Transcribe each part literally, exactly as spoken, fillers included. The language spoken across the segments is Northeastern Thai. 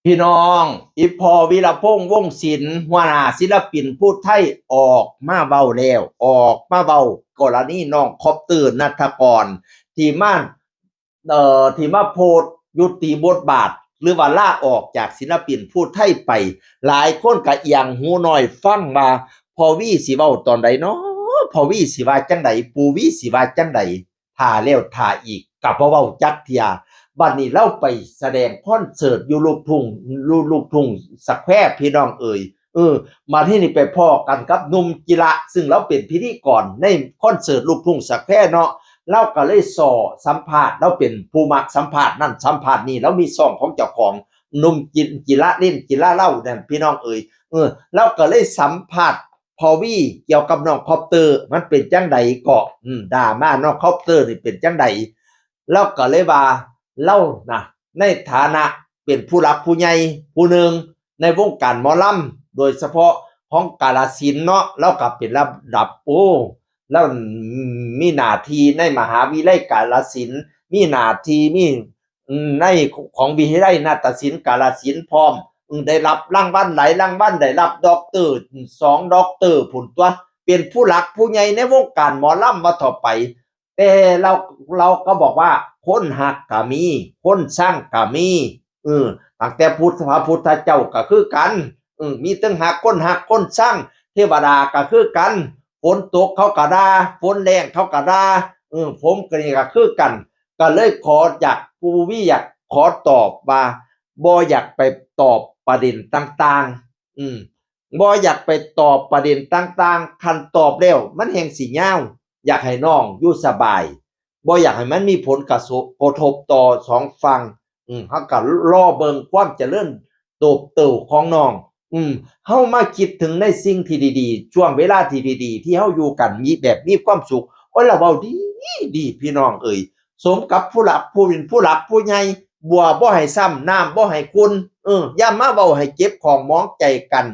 พี่น้อง อีพ่อวีรพงษ์ วงศ์ศิลป์ หัวหน้าศิลปินผู้ไทย ออกมาเว้าแล้ว ออกมาเว้ากรณีน้องคอปเตอร์ ณัฐกร ที่มา เอ่อ ที่มาโพสต์ยุติบทบาท หรือว่าลาออกจากศิลปินผู้ไทยไป หลายคนก็เอียงหูน้อยฟังว่า พ่อวีสิเว้าตอนใดเนาะ พ่อวีสิว่าจังใด ปู่วีสิว่าจังใด ท่าแล้วท่าอีก ก็บ่เว้าจักเทื่อ บัดนี้ลาวไปแสดงคอนเสิร์ตอยู่ลูกทุ่ง ลูก ลูกทุ่งสแควร์ พี่น้องเอ๋ย เออ มาที่นี่ไปพ้อกันกับหนุ่มจิระ ซึ่งลาวเป็นพิธีกรในคอนเสิร์ตลูกทุ่งสแควร์เนาะ ลาวก็เลยซ้อสัมภาษณ์ ลาวเป็นผู้มักสัมภาษณ์นั่นสัมภาษณ์นี่ ลาวมีช่องของเจ้าของ หนุ่มจิ จิระเล่นจิระเล่านั่น พี่น้องเอ๋ย เออ ลาวก็เลยสัมภาษณ์พ่อวีเกี่ยวกับน้องคอปเตอร์ มันเป็นจังใดเกาะ อืม ดราม่าน้องคอปเตอร์นี่เป็นจังใด ลาวก็เลยว่า ลาวนะ ในฐานะเป็นผู้หลักผู้ใหญ่ผู้หนึ่งในวงการหมอลำ โดยเฉพาะของกาฬสินธุ์เนาะ ลาวก็เป็นระดับ โอ้ ลาวมีหน้าที่ในมหาวิทยาลัยกาฬสินธุ์ มีหน้าที่ มี อืม ในของวิทยาลัยนาฏศิลป์กาฬสินธุ์พร้อม อืม ได้รับรางวัลหลายรางวัล ได้รับด็อกเตอร์สองด็อกเตอร์พู้นตั๊ว เป็นผู้หลักผู้ใหญ่ในวงการหมอลำว่าเถาะไป แต่ลาว ลาวก็บอกว่า คนฮักก็มี คนซังก็มี เออ ตั้งแต่พุทธ พระพุทธเจ้าก็คือกัน เออ มีทั้งฮัก คนฮัก คนซัง เทวดาก็คือกัน ฝนตกเขาก็ด่า ฝนแล้งเขาก็ด่า เออ ผมก็นี่ก็คือกัน ก็เลยขออยาก ปู่วีอยากขอตอบว่า บ่อยากไปตอบประเด็นต่างๆ อืม บ่อยากไปตอบประเด็นต่างๆ คันตอบแล้วมันแฮ่งสิยาว อยากให้น้องอยู่สบาย บ่อยากให้มันมีผลกระทบ กระทบต่อสองฝั่ง อืม เฮาก็รอเบิ่งความเจริญเติบโตของน้อง อืม เฮามาคิดถึงในสิ่งที่ดีๆ ช่วงเวลาที่ดีๆ ที่เฮาอยู่กันมีแบบมีความสุข โอ้ย ลาวเว้าดี ดี พี่น้องเอ๋ย สมกับผู้หลักผู้เป็นผู้หลักผู้ใหญ่ บัวบ่ให้ซ้ำ น้ำบ่ให้ขุ่น เออ อย่ามาเว้าให้เจ็บข้องหมองใจกัน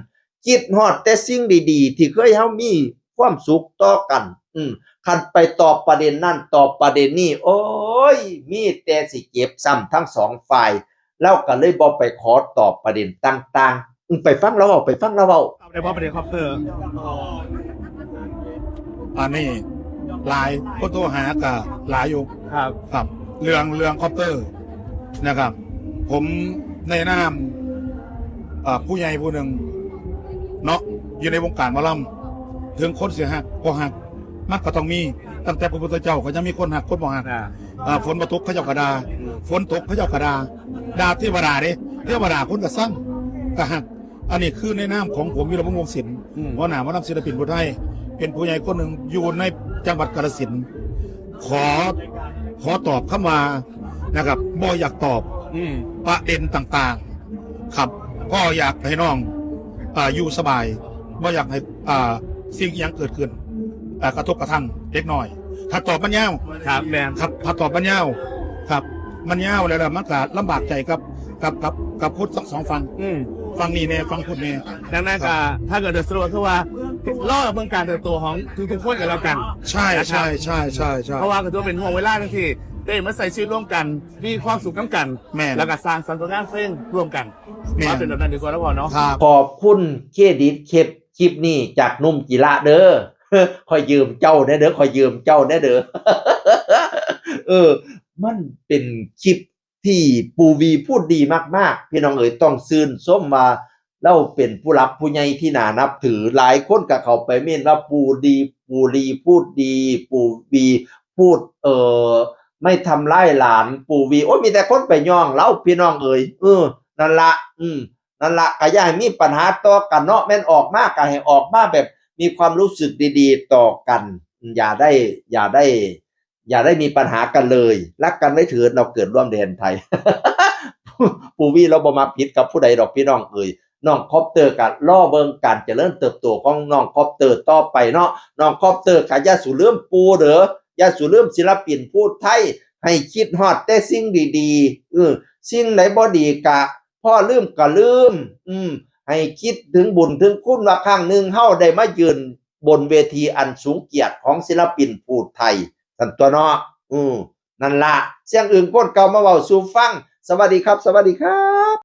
คิดฮอดแต่สิ่งดีๆ ที่เคยเฮามีความสุขต่อกัน อืม คันไปตอบประเด็นนั่นตอบประเด็นนี่ โอ้ย มีแต่สิเจ็บซ้ำทั้งสองฝ่าย ลาวก็เลยบ่ไปขอตอบประเด็นต่างๆ อืม ไปฟังลาวเว้า ไปฟังลาวเว้า เอาได้บ่ประเด็นคอปเตอร์ อันนี้หลายคนโทรหาก็หลายอยู่ ครับ ครับ เรื่อง เรื่องคอปเตอร์นะครับ ผมในนามเอ่อผู้ใหญ่ผู้หนึ่งเนาะ อยู่ในวงการหมอลำ ถึงคนสิฮักบ่ฮัก มันก็ต้องมี ตั้งแต่พระพุทธเจ้าก็ยังมีคนฮักคนบ่ฮัก อ่า เอ่อฝนบ่ตกเขาเจ้าก็ด่า ฝนตกเขาเจ้าก็ด่า ด่าเทวดาเด้ เทวดาคนก็ซังก็ฮัก อันนี้คือในนามของผม วีรพงษ์ วงศ์ศิลป์ อืม หัวหน้าหมอลำศิลปินผู้ไทย เป็นผู้ใหญ่คนหนึ่งอยู่ในจังหวัดกาฬสินธุ์ ขอ ขอตอบคำว่านะครับ บ่อยากตอบ อืม ประเด็นต่างๆ ครับ ก็อยากให้น้องอ่าอยู่สบาย บ่อยากให้อ่าสิ่งอิหยังเกิดขึ้นอ่ากระทบกระทั่งเด็กน้อย ถ้าตอบมันยาว ครับแม่น ครับ ถ้าตอบมันยาว ครับ มันยาวแล้วล่ะ มันก็ลำบากใจกับ กับ กับ กับพุทธสองสองฝั่ง อืม ฝั่งนี้แน่ ฝั่งพุทธแน่ ดังนั้นก็ถ้าเกิดจะสรุปก็คือว่า รอเบิ่งการเติบโตของทุกๆคนกันแล้วกัน ใช่ใช่ใช่ใช่ใช่ เพราะว่าก็ถือว่าเป็นห่วงเวลาที่ได้มาใช้ชีวิตร่วมกัน มีความสุขร่วมกัน แม่น แล้วก็สร้างสรรค์ผลงานเพลงร่วมกัน แม่น ว่าเป็นแบบนั้นดีกว่าแล้วพอเนาะ ครับ ขอบคุณเครดิตคลิปคลิปนี้จากหนุ่มจิระเด้อ ขอยืมเจ้าแน่เด้อ ขอยืมเจ้าแน่เด้อ เออ มันเป็นคลิปที่ปู่วีพูดดีมากๆ พี่น้องเอ๋ย ต้องชื่นชมว่าลาวเป็นผู้หลักผู้ใหญ่ที่น่านับถือ หลายคนก็เข้าไปเม้นว่าปู่ดี ปู่ดีพูดดี ปู่วีพูด เอ่อ ไม่ทำร้ายหลาน ปู่วี โอ้ย มีแต่คนไปย่องลาว พี่น้องเอ๋ย เออ นั่นละ อืม นั่นละ ก็อย่าให้มีปัญหาต่อกันเนาะ แม่นออกมาก็ให้ออกมาแบบมีความรู้สึกดีๆ ต่อกัน อย่าได้ อย่าได้ อย่าได้มีปัญหากันเลย รักกันไว้เถิด เราเกิดร่วมแดนไทย ปู่วีลาวบ่มักผิดกับผู้ใดดอก พี่น้องเอ๋ย น้องคอปเตอร์ก็รอเบิ่งการเจริญเติบโตของน้องคอปเตอร์ต่อไปเนาะ น้องคอปเตอร์ก็อย่าสู่ลืมปู่เด้อ อย่าสู่ลืมศิลปินผู้ไทย ให้คิดฮอดแต่สิ่งดีๆ เออ สิ่งใดบ่ดีก็พอลืมก็ลืม อืม ให้คิดถึงบุญถึงคุณว่าครั้งหนึ่งเฮาได้มายืนบนเวทีอันสูงเกียรติของศิลปินผู้ไทย ซั่นตั๊วเนาะ อืม นั่นละ เสียงอึ่งคนเก่ามาเว้าสู่ฟัง สวัสดีครับ สวัสดีครับ